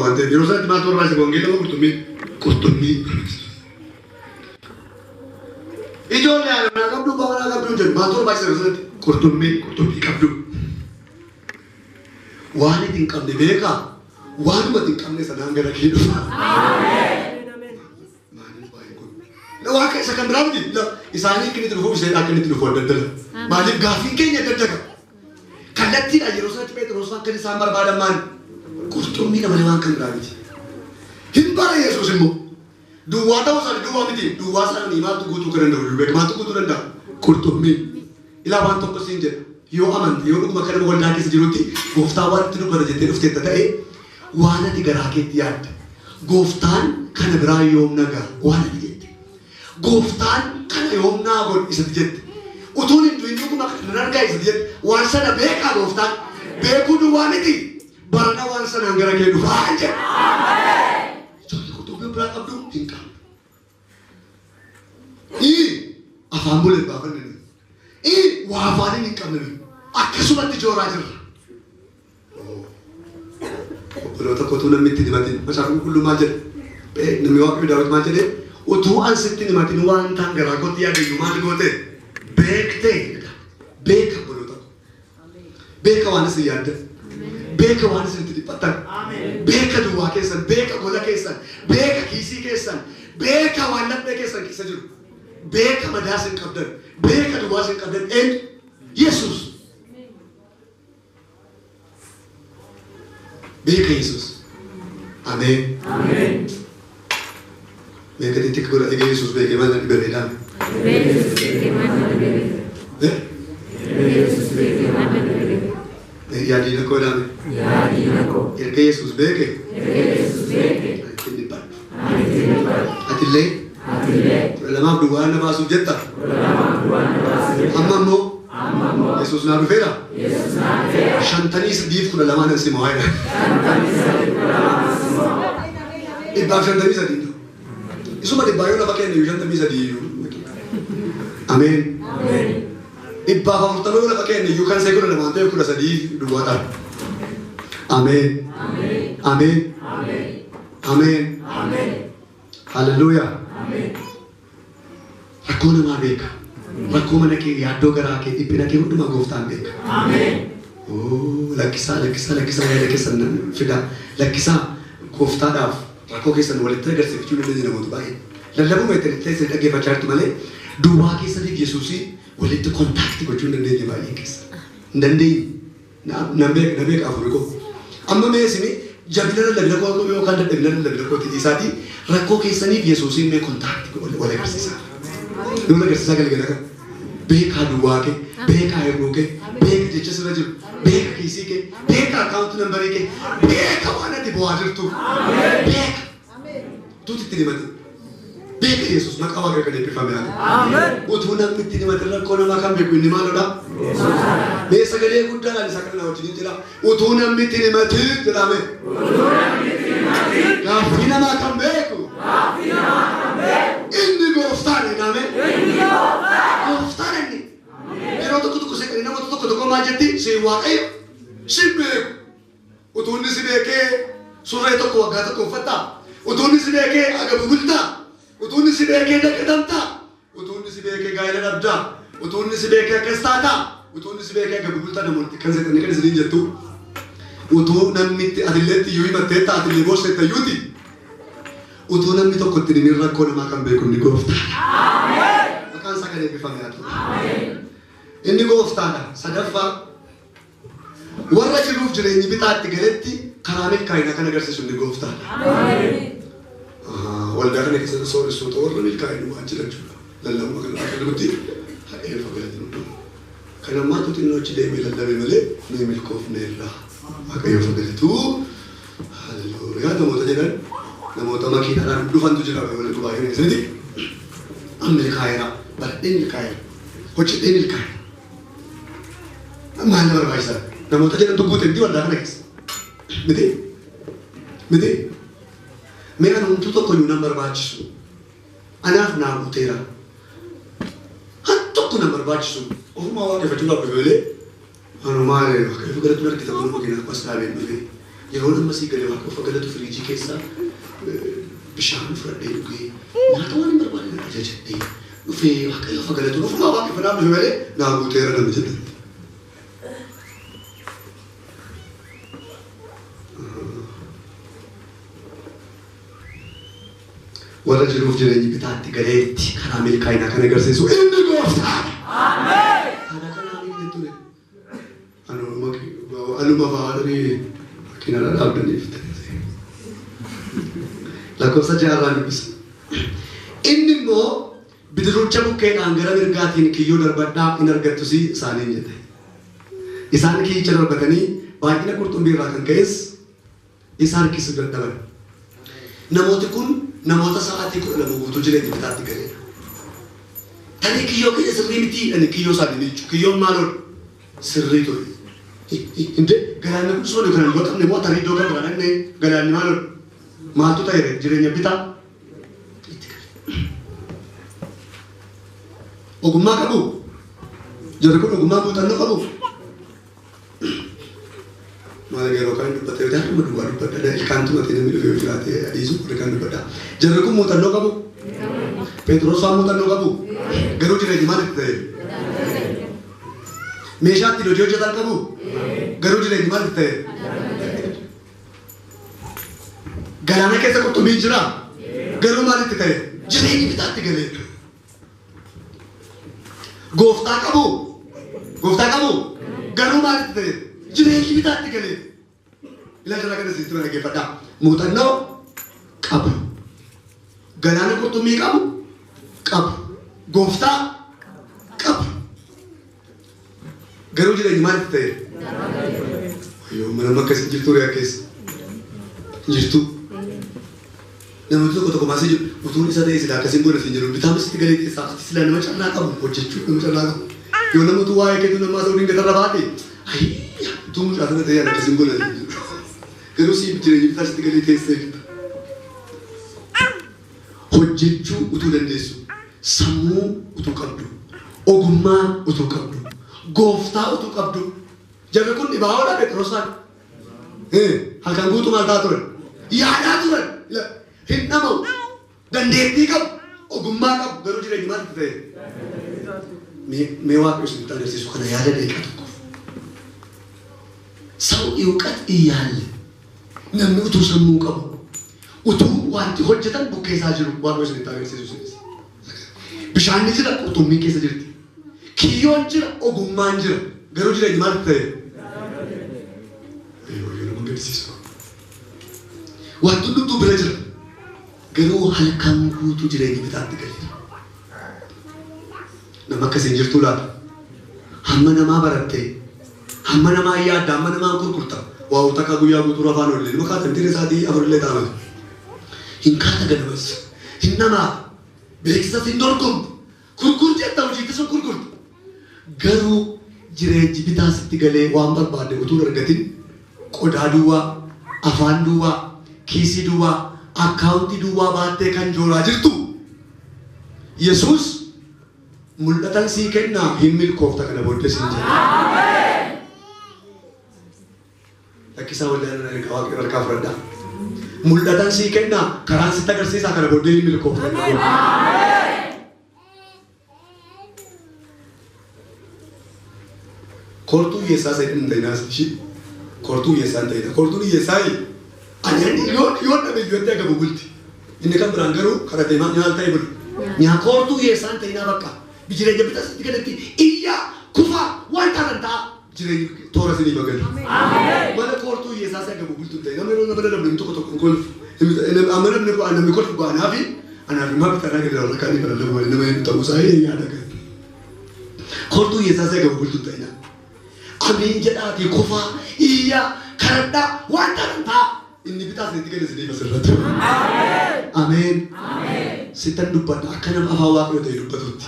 Waan ta'eef yeroo sanatti maaltu barbaachisa? Wangeela moo qurxummii? Qurxummii barbaachisa. Ijoollee haadha manaa qabdu, abbaa manaa qabdu hin jedhu. Maaltu barbaachisa yeroo sanatti? Qurxummii, qurxummii qabdu. Waan itti hin qabne beekaa, waanuma itti hin qabne sanaan gara kee dhufa. Maaliif waa'ee kun? La waan isa kan biraa miti. La isaanii akka inni itti dhufuuf isheen akka inni itti dhufu adda addadha. Maaliif gaaffiin keenya adda adda qaba. Kallattiidhaan yeroo sanatti Phexros akka isaan barbaadan maali? Qurxummiidha malee waan kan biraa miti. Hin bara Yesuus immoo. Duwwaa ta'uu isaanii duwwaa miti. Duwwaa isaanii maaltu guutuu akka danda'u iyyuu beeka. Maaltu guutuu danda'a? Qurxummii. Ilaa waan tokko siin jedha. Yoo amante, yoo dhuguma akka nama waldaa keessa jirutti gooftaan waan itti dubbata jettee dhufteetta ta'e, waan ati garaa keetti yaadde. Gooftaan kana biraa yoom na ga'a waan ati jette. Gooftaan kana yoom naa godhe isatti jette. Utuun hin du'in dhuguma kana nan argaa isatti jette. Waan sana beekaa gooftaan. Beekuu duwwaa miti. Barana waan sanaan gara kee dhufaa jedhe. Ijoollee qurxummii biraa qabdu hin qabdu. Ii afaan bulee hin baafanne nuyi. Ii waa afaaniin hin qabne nuyi. Akkasumatti jooraa jirra. Obboloota koo utuu namni itti hin himatin macaafa qulqulluu maal jedha? Namni Waaqayyo Daawit maal jedhee? Utuu an sitti hin himatin waan taan garaa kootti yaadayyuu maal goote? Beekte jedha. Beeka obboloota koo. Beeka waan isin yaaddan. Beeka waan isin itti dhiphattan. Beeka duwwaa keessan, beeka gola keessan, beeka kiisii keessan, beeka waan laphee keessan keessa jiru. Beeka madaa isin qabdan, beeka duwwaa isin qabdan eenyu? Yesuus. Beeka Yesuus. Ameen. Mee gadi tikka godha egaa Yesuus beekee maal na dhibame dhaame. Eh? Yaa diina koo dhaame. Erga Yesuus beeke. Ani ittiin dhiphadhu. Atillee 12f duwwaa na baasuuf jetta. Amma immoo Yesuus naa dhufeera. 53f 12 nan si mo'aa jedha. 153 ta'u. Isuma dhibbaa yoo lafa keenya iyyuu 53 iyyuu. Ameen. 140 yoo lafa keenya iyyuu kan see 12 ta'e 13 duwwaa ta'a. Ameen. Ameen. Ameen. Haleluuyaa. Rakkoo namaa beeka. Rakkoo mana kee, yaaddoo garaa kee, dhiphina kee hundumaa gooftaan beeka. Oo, lakkisaa, lakkisaa, lakkisaa yaada keessan fidaa. Lakkisaa gooftaadhaaf rakkoo keessan walitti agarsiifachuu dandeenya namoota baay'ee. Lallabuma itti teessanii dhaggeeffachaa jirtu malee duwwaa keessaniif Yesuusii walitti kontaakti gochuu hin dandeenye baay'een keessa. Hin dandeenye. Nan beeka, na beeka hafuurri koo. Amma mee isin jabina lallabina koo yookaan dadhabina lallabina kootii dhiisaatii rakkoo keessaniif Yesuusiin mee kontaakti wal agarsiisaa. Wal agarsiisaa galgala kana. Beekaa duwwaa kee, beekaa hir'uu kee, beeka jecha sirra jiru, beeka kiisii kee, beeka akkaawunti nambarii kee, beeka waan ati bo'aa jirtu. Beeka. Utuu itti himatin. Beeka Yesuus maqaa Waaqayyo kan eebbifame haa ta'u. Utuu namni itti himatin rakkoo namaa kan beeku inni maalodha? Mee sagalee guddaadhaan isa kana wajjin jedha. Utuu namni itti himatin jedhame. Gaaffii namaa kan beeku. Inni gooftaan jedhame. Gooftaan inni. Yeroo tokko tokko seeqanii namoota tokko tokko maal jetti? Siin Waaqayyo si beeku. Utuu inni si beekee surree tokko waggaa tokko uffattaa? Utuu inni si beekee agabu bultaa? Utuu inni si beekee dagatamtaa? Utuu inni si beekee gaa'ela dhabdaa? Utuu inni si beekee akkas taataa? Utuu inni si beekee agabu bultaa? Namoonni kan seexanni kan isiniin jettu utuu namni itti atillee itti iyyuu himatteetta atillee boosseetta iyyuuti. Utuu namni tokko itti himin rakkoo namaa kan beeku inni gooftaadha. Maqaan isaa kan eebbifame haa ta'u. Inni gooftaadha. Sadaffaa warra jiruuf jireenyi bitaatti galetti karaa milkaa'inaa kan agarsiisu inni gooftaadha. Waldaa kana keessatti sooressoota warra milkaa'inu waan jira jechuudha. Lallabuma kana akka jirutti hadheeffa galatti hundumaa. Kan ammaatu xinnoo achi deemee lallabe malee nuyi milkoofneerra. Waaqayyoof galatu. Haleluuyaa namoota jedhan namoota makiinaadhaan dhufantu jira walitti baay'een keessatti. An milkaa'eera. Baradhee milkaa'eera. Hojjedhee milkaa'eera. Maal na barbaachisa? Namoota jedhantu guute miti waldaa kana keessa. Miti? Miti? Mee anumtuu tokko iyyuu nan barbaachisu. Anaaf naa guuteera. Han tokko nan barbaachisu. Ofumaa waaqeffachuudhaaf dhufe malee anu maali waaqayyo galatu argita kun makiinaa koo as dhaabeen dhufe. Yeroo nama sii galee waaqa of galatu firiijii keessaa bishaan fudhadhee dhugee nyaata waan hin barbaanne ajajadhee dhufee waaqayyo of galatu ofumaa waaqeffannaa dhufe malee naa guuteera namni jedhe. Warra jiruuf jireenyi bitaatti galeetti karaa milkaa'inaa kan agarsiisu inni gooftaadha. Ameen. Kana kanaa miti ture. Anuma fa'aadhanii makiinaa dhaabdaniif ta'e. Lakkoofsa jaarraa dubbisa. Inni immoo bidirucha bukkeedhaan gara mirgaatiin kiyyoo darbadhaa in argattus isaaniin jedhe. Isaan kiyyicha darbatanii baay'ina qurxummii irraa kan ka'es isa harkisuu dadhaban. Namooti kun namoota sa'aatii 12 guutuu jireenya bitaatti galeedha. Tarii kiyyoo keenya sirrii miti ani kiyyoo isaanii miicu. Kiyyoon maaloodha? Sirrii ture. Hinde galaanni kun soolii kanaan dura qabne moo tarii iddoo kan biraa dhaqne galaanni maaloodha? Maaltu ta'e jireenya bitaa? Itti gale. Ogummaa qabu? Jarri kun ogummaa muuxannoo qabu? Maal yeroo kaan dubbatte yoo ta'e duwwaa dubbadha. Ilkaan tumatee namni dhufee yoo jiraate adiisu warri kaan dubbadha. Jarri kun muuxannoo qabu? Phexros fa'aa muuxannoo qabu? Garuu jireenyi maal itti ta'e? Meeshaa ittiin hojii hojjetan qabu? Garuu jireenyi maal itti ta'e? Galaana keessa qurxummiin jira? Garuu maal itti ta'e? Jireenyi bitaatti galee. Gooftaa qabu? Gooftaa qabu? Garuu maal itti ta'e? Jireenyi bitaatti galee. Ilaalcha kana sitti dhaggeeffadhaa. Muuxannoo qabu. Galaana qurxummii qabu? Qabu. Gooftaa qabu. Garuu jireenyi maal itti ta'e? Yoo mana akkasii jirtu riyaa keessa. Jirtu. Namooti tokko tokko maasii jiru utuun isa ta'e silaa akkasiin godha siin jedhu bitaa sitti galee keessaa ati silaa nama carraa qabu hojjechuu nama carraa qabu. Yoo namatu waa'ee keetu namaa ta'uu dingatarra baate ayyaa utuu mucaa sana ta'e akkasiin godha siin jedhu. Garuu siif jireenya bitaa sitti galee teessee jirta. Hojjechuu utuu dandeessu, sammuu utuu qabdu, ogummaa utuu qabdu, gooftaa utuu qabdu. Jarri kun dhibaa'oodha Phexrosaan. Halkan guutuu maal ta'aa turan? Yaadaa turan. Hin dhama'u. Dandeettii qabu, ogummaa qabu, garuu jireenyi maal itti ta'e? Mee waaqayyo isinitti agarsiisu kana yaada daqiiqaa tokkoof. ሰው እውቀት እያለ namni utuu sammuu qabu utuu wanti hojjetan bukkee isaa jiru waaqayyo isinitti agarsiisu isinis. Bishaanni jira, qurxummiin keessa jirti. Kiyyoon jira, ogummaan jira. Garuu jireenyi maal itti ta'e? Yoo nama gaddisiisu. Wanti hundumtuu bira jira. Garuu halkan guutuu jireenyi bitaatti galeera. Nama akkasiin jirtuu laata? Hamma namaa barattee, hamma namaa yaadda, hamma namaa gurgurta. Waa takka guyyaa guutuu afaan oollee. Nama kaatan tiri isaatii afurillee taa'an. Hin kaata ganamas. Hin namaa. Beeksisas hin dorgomtu. Gurgurti jetta hojiitti sun gurgurta. Garuu jireenyi bitaa sitti galee waan barbaadde utuu hin argatin qodaa duwwaa, afaan duwwaa, kiisii duwwaa, akkaawuntii duwwaa baattee kan jooraa jirtu. Yesuus mul'atan sii kennaa hin milkoofta kana booddee siin jedha. Lakkisaa waldaa ergaa waaqayyo harkaa fudhadhaa. Mul'atan sii kennaa karaan sitti agarsiisaa kana booddee hin milkoofta. Kortuu hiyyeessaa isa hin ta'inaa ishii. Kortuu hiyyeessaa hin ta'inaa. Kortuun hiyyeessaa ani yoo dhabe iyyootti agabu bulti. Inni kan biraan garuu karaa maal ta'e bulu. Nyaa kortuu hiyyeessaa hin ta'inaa bakka. Jireenya bitaa sitti galatti iyyaa kufaa waan taatan ta'a. Jireenya toora sinii magalu. Mana kortuu hiyyeessaa si agabu bultu hin ta'in. Nama yeroo nama dadhabne tokko tokko kolfu. Amma namni namni kolfu anaaf anaaf immoo bitaa gadi irra kaanii kana lamu nama hin ta'uu isaa yaada kan. Kortuu hiyyeessaa si agabu bultu hin ta'inaa. Amiin jedhaatii kufaa iyyaa karadhaa waan taatan ta'a. Inni bitaa sitti gadi sinii asirratti. Ameen. Sittan dubbadha akka nama afaan waaqayyoo ta'e dubbatutti.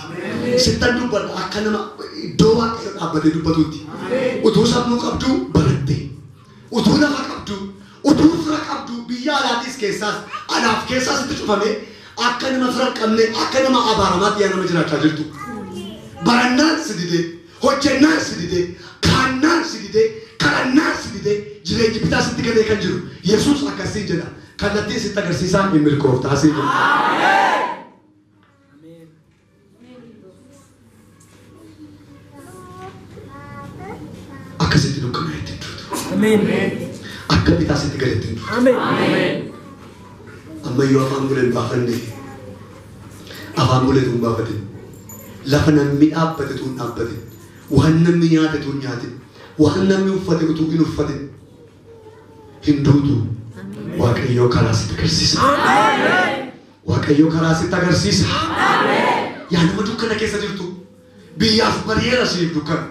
Sittan dubbadha akka nama iddoo waaqayyoo dhaabbatee dubbatutti. Utuu sammuu qabdu baratte. Utuu lafa qabdu, utuu fira qabdu biyya alaatis keessaas anaaf keessaas itti cufame akka nama fira hin qabne akka nama abaaramaatti yaa nama jiraachaa jirtu. Barannaan si didee, hojjennaan si didee, kaannaan si didee, kadhannaan Kadhannaan si didee jireenyi bitaa sitti galee kan jiru Yesuus akkasii jedha. Kallattii sitti agarsiisaa hin milkooftaa sii jedha. Akkasitti dukkana ittiin duutu. Akka bitaa sitti galee ittiin duutu. Ammayyuu afaan bulee hin baafanne. Afaan buleetu hin baafatin. Lafa namni dhaabbate utuu hin dhaabbatin. Waan namni nyaate utuu hin nyaatin. Waan namni uffate utuu hin uffatin. Hin duutu. Waaqayyoo karaa sitti agarsiisa. Waaqayyoo karaa sitti agarsiisa. Yaa nama dukkana keessa jirtu. Biyyaaf bari'eera siif dukkana.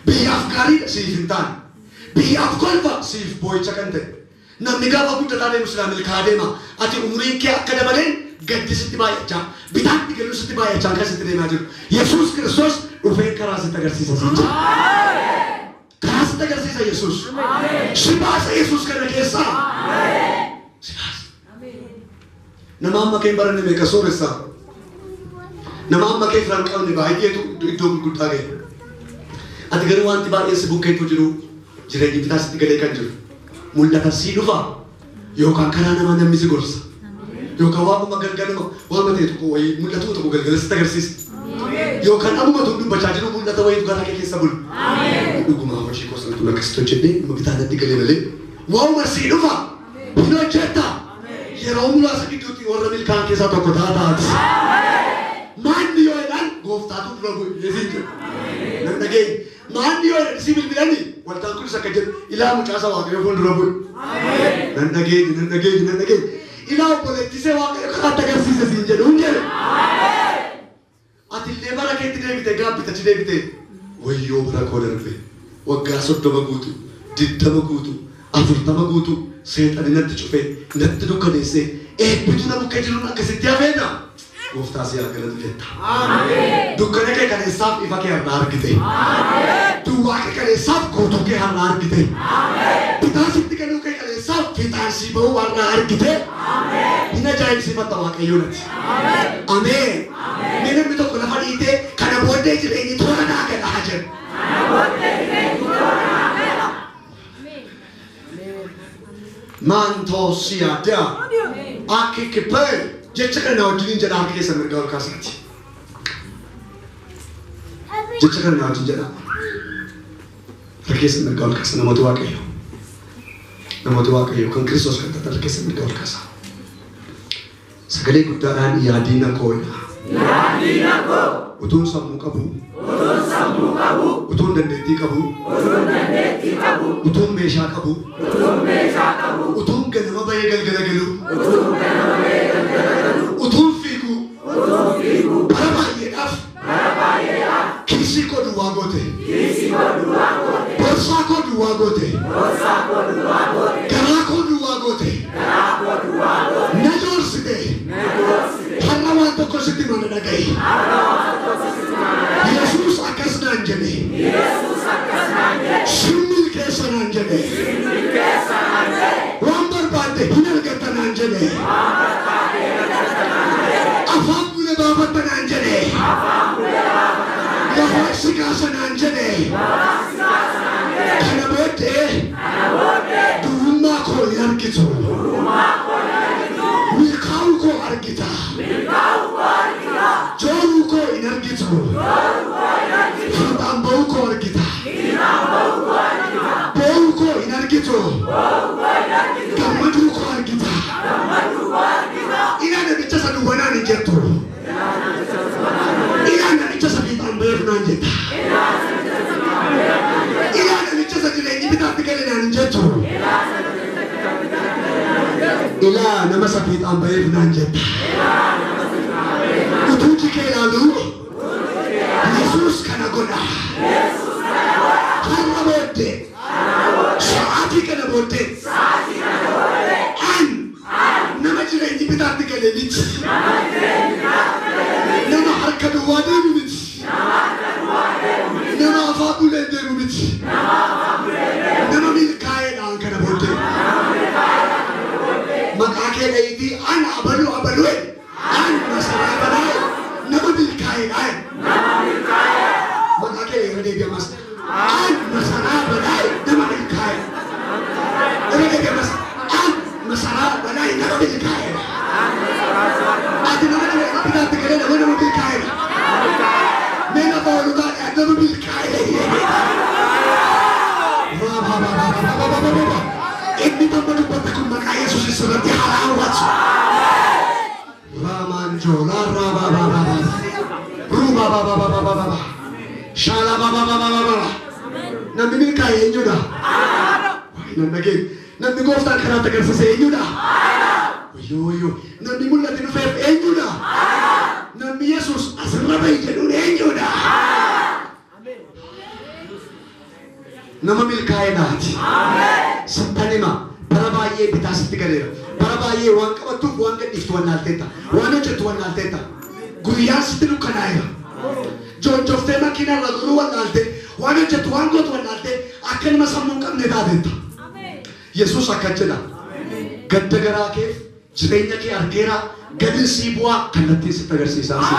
Biyyaaf gaariidha siif hin taane. Biyyaaf kolfa siif boo'icha kan ta'e. Namni gaafa guddataa deemu silaa milkaa'aa deema. Ati umuriin kee akka dabaleen gaddi sitti baay'achaa, bitaatti galuu sitti baay'achaa kan sitti deemaa jiru. Yesuus Kiristoos dhufee karaa sitti agarsiisa siin jedha. Karaa sitti agarsiisa Yesuus. Si baasa Yesuus kana keessaa. Si baasa. Nama amma kee hin baranne meeqa sooressaa? Nama amma kee fira hin qabne baay'eetu iddoo gurguddaa ga'e. Ati garuu wanti baay'een si bukkeetu jiru jireenyi bitaa sitti galee kan jiru. Mul'ata sii dhufa yookaan karaa namaa namni si gorsa. Yookaan waaquma galgaluma waama ta'e tokko wayii mul'atu tokko galgala sitti agarsiisa. Yookaan ammuma tun dubbachaa jiru mul'ata wayiitu garaa kee keessa bulu. Dhugumaa hojii koo sanatu akkasitti hojjedhee dhuma bitaa natti galee malee waa'uma sii dhufa hin hojjetta. Yeroo muraasa gidduutti warra milkaa'an keessaa tokko taataati. Maanni yoo jedhan gooftaatu dura bu'e siin jedhu. Nan dhageenye. Maanni yoo jedhan si bilbilanii waldaan kunis akka jedhu ilaa mucaasa waaqayyo fuuldura bu'e. Nan dhageenye nan dhageenye nan dhageenye. Ilaa obboleettisee waaqayyo karaatti agarsiise siin jedhu hin jedhe. Ati illee bara keetti deebite gaabbitachi deebite wayyoo bara koo darbe waggaa 30 guutu 20 guutu 40 guutu seexanni natti cufee natti dukkaneessee eebbitu na bukkee jiruun akkasitti hafeena. Gooftaa si haa galatu jetta. Dukkana kee kaleessaaf ifa kee har'a argite. Duwwaa kee kaleessaaf guutuu kee har'a argite. Bitaa sitti galuu kee kaleessaaf fiixaan sii ba'uu har'a argite. Hin ajaa'ibsiifatta Waaqayyoon ati. Ameen. Mee namni tokko lafa dhiitee kana booddee jireenyi toora naa gala haa jedhu. Maantoo si yaaddaa. Akkikippee jecha kana na wajjiniin jedha harka keessan mirgaa ol kaasaati. Jecha kana na wajjin jedha. Harka keessan mirgaa ol kaasa namoota Waaqayyo. Namoota Waaqayyo kan Kiristoos kan taatan harka keessan mirgaa ol kaasa. Sagalee guddaadhaan yaa diina koo jedha. Utuun sammuu qabu. Utuun dandeettii qabu. Utuun meeshaa qabu. Utuun ganama bahee galgala galu. Utuun fiigu. Bara baay'eedhaaf. Kiisii koo duwwaa goote. Boorsaa koo duwwaa goote. Garaa koo duwwaa goote. Na joorsite. Har'a waan tokko sitti mana dhaga'i. Yesuus akkas naan jedhe. Sin milkeessa naan jedhe. Waan barbaadde hin argatta naan jedhe. Afaan bule baafatta naan jedhe. Lafaan si kaasa naan jedhe. Kana booddee duwwummaa koo hin argitu. Milkaa'uu koo argita. Jooruu koo hin argitu. Fiixaan ba'uu koo argita. Boo'uu koo hin argitu. Gammaduu koo argita. Ilaa namicha isa duwwaa naan hin jettu. Ilaa namicha isa fiixaan ba'eef naan jetta. Ilaa namicha isa jireenyi bitaatti gale naan hin jettu. Ilaa nama isa fiixaan ba'eef naan jetta. Utuu jikee ilaalu Yesuus kana godha. Har'a booddee sa'aatii kana booddee an nama jireenyi bitaatti gale miti. Nama harka duwwaa deemu miti. Nama afaan bulee deemu miti. Nama milkaa'eedhaan kana booddee. Maqaa kee dhahiitii an abaluu abaluu an masaraa balaa nama milkaa'eedhaan. Maqaa kee irra deebi'amas. An masaraa balaa nama milkaa'eedha. Nan dhageenye. Namni gooftaan karaatti agarsiise eenyudha? Wayyoo wayyoo. Namni mul'ate dhufeef eenyudha? Namni Yesuus asirra bahi jedhuun eenyudha? Nama milkaa'inaati. Sittan hima. Bara baay'ee bitaa sitti galeera. Bara baay'ee waan qabattuuf waan gadhiiftu wallaalteetta. Waan hojjettu wallaalteetta. Guyyaan sitti dukkanaa'eera. Joonjoftee makiina irra goruu wallaaltee waan hojjettu waan gootu wallaaltee akka nama sammuu hin qabne taateetta. Yesuus akka jedha. Gadda garaa keef jireenya kee argeera gadin sii bu'aa kallattiin sitti agarsiisaa si.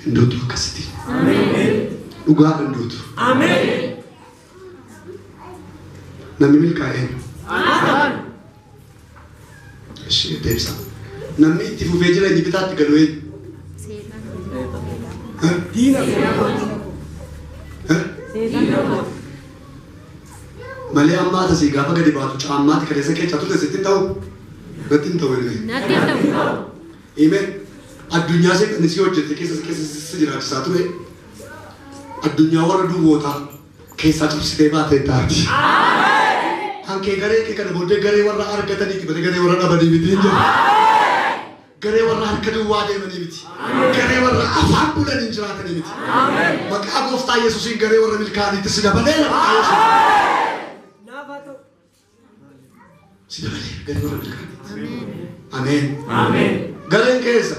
Hinduutu akkasitti. Dhugaa hinduutu. Namni milkaa'ee. Ishee deebisa. Namni itti fufee jireenya bitaatti galu eenyu? Malee ammaa tasii gaafa gadi baatu caammaatti kaleessa keessa turte sitti hin ta'u. Natti hin ta'u illee. Natti hin ta'u. Hime addunyaa seexanni si hojjette keessa keessa si jiraachisaa ture. Addunyaa warra duwwootaa keessaa cabsitee baatee taati. Kan kee garee kee kana booddee garee warra argataniiti malee garee warra dhabanii miti hin jiru. Garee warra harka duwwaa deemanii miti. Garee warra afaan bulanii jiraatanii miti. Maqaa gooftaa Yesuusiin garee warra milkaa'aniitti si dabaleera maqaa Yesuus. Si dabaleera garee warra milkaa'aniitti. Ameen. Gareen keessa.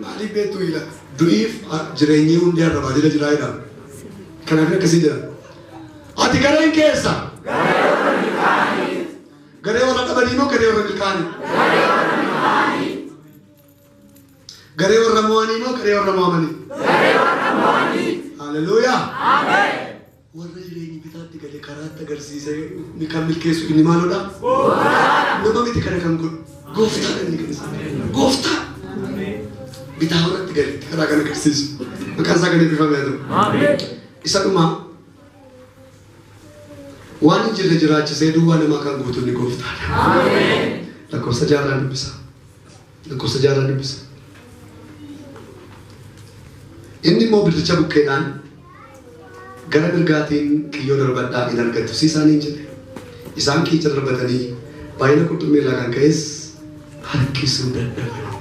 Maaliif beektu ila du'iif jireenyi hundi arrabaa jala jiraa jedhama. Kanaaf akkasii jedha. Ati gareen keessa. Garee warra dhabanii moo garee warra milkaa'anii? Garee warra mo'anii moo garee warra mo'amanii? Haleluuyaa. Warra jireenyi bitaatti galee karaatti agarsiisee ni kan milkeessu inni maalodha? Nama miti kana kan godhu. Gooftaa inni kan isa. Gooftaa. Bitaa warratti galeetti karaa kan agarsiisu. Maqaan isaa kan eebbifame haa ta'u. Isa dhumaa waan hin jirre jiraachisee duwwaa namaa kan guutu inni gooftaadha. Lakkoofsa jaarraa dubbisa. Lakkoofsa jaarraa dubbisa. Inni immoo bidiricha bukkeedhaan gara mirgaatiin kiyyoo darbadhaa hin argattu si isaaniin jedhe. Isaan kiyyicha darbatanii baay'ina qurxummii irraa kan ka'es harkisuu dadhaban.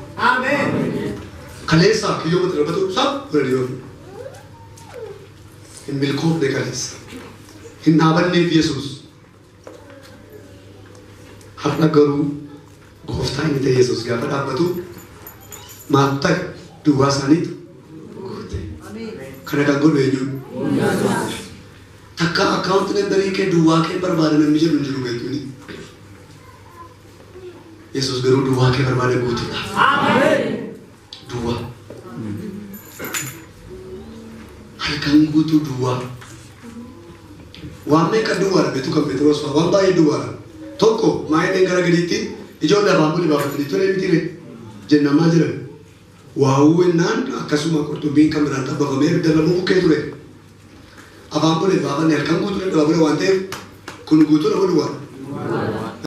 Kaleessa kiyyoo mata darbatu sab godhanii yoo hin milkoofne kaleessa. Hin dhaabanneef Yesuus. Har'a garuu gooftaa inni ta'e Yesuus gaafa dhaabbatu maal ta'e duwwaa isaaniitu guute. Kana kan godhu eenyuun? Takka akkaawunti nambarii kee duwwaa kee barbaada namni jedhu hin jiru beektuuni. Yesuus garuu duwwaa kee barbaada guutuudhaaf. Duwwaa. Halkan guutuu duwwaa. Waan meeqa duwwaadha beektu kan Phexros fa'aa waan baay'ee duwwaadha. Tokko maayilleen gara gadiitti ijoollee afaan bulii baafatanii ture miti jennamaa jiran. Waawuu ennaan akkasuma qurxummiin kan biraan xabbafamee ibidda irra bukkee ture. Afaan bulee baafanne halkan guutuu dadhabaa bule waan ta'eef kun guutuu dhabu duwwaadha.